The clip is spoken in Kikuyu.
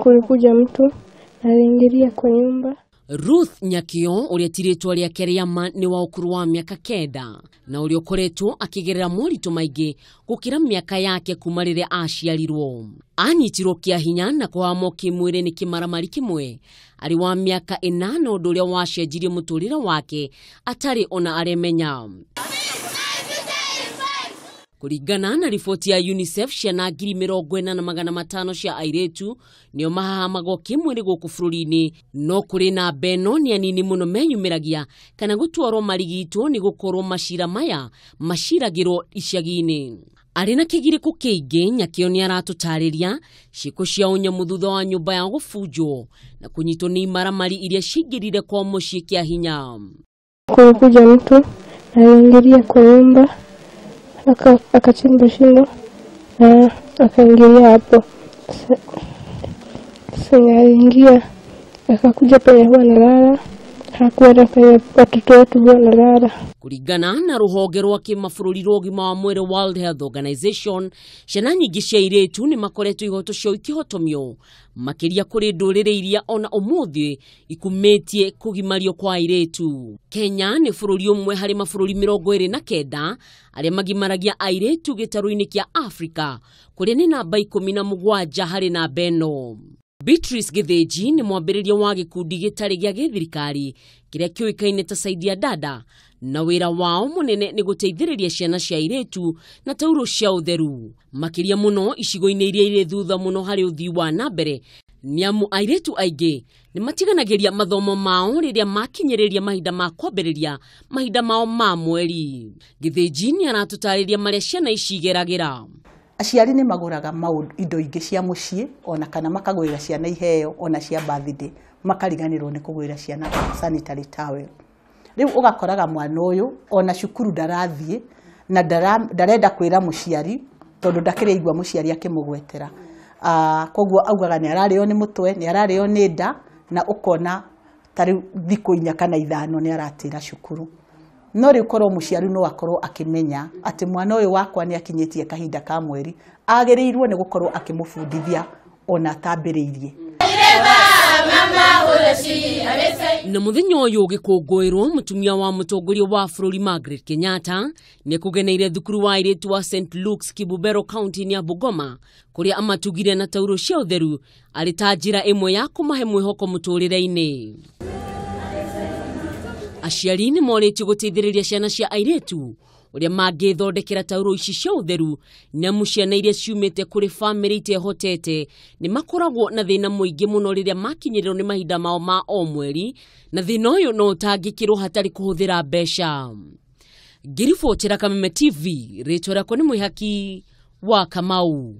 Kulikuja mtu na aliingilia kwa nyumba. Ruth Nyakio ũrĩa ti rĩtwa rĩake rĩa ma nĩ wa ũkũrũ wa mĩaka 9 na ũrĩa ũkoretwo akĩgerera moritũ maingĩ gũkĩra mĩaka yake kuma rĩrĩa aciarirwo. Anyitirwo kĩa hinya na kũhamwo kĩmwĩrĩ nĩ kĩmaramari kĩmwe arĩ wa mĩaka 8, ũndũ ũrĩa wacenjirie mũtũrĩre wake atarĩ ona aremenya. Kũringana na riboti ya UNICEF, ciana 40,500 cia airĩtu nĩo mahahamagwo kĩmwĩrĩ gũkũ bũrũri-inĩ, no kũrĩ na ĩno nĩ anini mũno meyumĩragia kana gũtwarwo marigitwo nĩ gũkorwo macira maya maciragĩrwo icagi-inĩ. Arĩ na kĩgirĩko kĩingĩ, Nyakĩo nĩ aratũtarĩria ciĩko cia ũnyamũ thutha wa nyũmba yao gũbunjwo na kũnyitwo nĩ imaramari iria ciingĩrire kwa mũciĩ kĩa hinya. Kulikuja mtu na aliingilia kwa nyumba, akachimba shimo na akaingilia hapo. Sasa aliingia akakuja penye huwa nalala, hakuenda penye watoto wetu huwa nalala. Kũringana na rũhonge rwa kĩmabũrũri rwa ũgima wa mwĩrĩ World Health Organization, ciana nyingĩ cia airĩtu nĩ makoretwo ihoto ciao ikĩhotomio makĩria kũrĩ ndũrĩrĩ iria ona ũmũthĩ ikumĩtie kũgimario kwa airĩtu. Kenya nĩ bũrũri ũmwe harĩ mabũrũri 29 arĩa magimaragia airĩtu gĩtarũ-inĩ kĩa Afrika, kũrĩa nĩ namba 17 harĩ namba ĩno. Beatrice Gĩthĩnji nĩ mwambĩrĩria wa gĩkundi gĩtarĩ gĩa gĩthirikari kĩrĩa kĩũĩkaine ta Saidia Dada, na wĩra wao mũnene nĩ gũteithĩrĩria ciana cia airĩtu na taurũ cia ũtheru, makĩria mũno icigo-inĩ iria irĩ thutha mũno harĩ ũthii wa na mbere, nĩamu airĩtu aingĩ nĩ matiganagĩria mathomo mao rĩrĩa makinyĩrĩria mahinda ma kwambĩrĩria mahinda mao ma mweri. Gĩthĩnji nĩ aratũtarĩria marĩa ciana ici igeragĩra. Aciari nĩ magũraga maũndũ indo ingĩ cia mũciĩ ona kana makagũrĩra ciana iheo ona cia birthday, makariganĩrwo nĩ kũgũrĩra ciana sanitary towel. Rĩu ũgakoraga mwana ũyũ ona cukuru ndarathiĩ na ndarenda kwĩra mũciari tondũ ndakĩrĩ aigua mũciari akĩmũgwetera. Koguo augaga nĩ ararĩo nĩ mũtwe, nĩ ararĩo nĩ nda, na ũkona ta rĩu thikũ 4 kana 5 nĩ aratĩra cukuru. No rĩu korwo mũciari no akorwo akĩmenya atĩ mwana ũyũ wakwa nĩ akinyĩtie kahinda ka mweri, agĩrĩirwo nĩ gũkorwo akĩmũbundithia ona atambĩrĩirie. Na mũthenya ũyũ ũgĩkũngũĩrwo, mũtumia wa mũtongoria wa bũrũri Margaret Kenyatta nĩ ekũgeneire thukuru wa airĩtu wa St Luke's Kibubero kaunti-inĩ ya Bungoma, kũrĩa amatugire na taurũ cia ũtheru arĩ ta njĩra ĩmwe ya kũmahe mwĩhoko mũtũrĩre-inĩ. Aciari nĩ morĩtio gũteithĩrĩria ciana cia airĩtu ũrĩa mangĩthondekera taurũ ici cia ũtheru, nĩamu ciana iria ciumĩte kũrĩ bamĩrĩ itehotete nĩ makoragwo na thĩna mũingĩ mũno rĩrĩa makinyĩrĩrwo nĩ mahinda mao ma o mweri, na thĩna ũyũ no ũtangĩkĩrwo hatarĩ kũhũthĩra mbeca. Ngĩribotera Kameme TV, rĩtwa rĩakwa nĩ Mwĩhaki wa Kamau.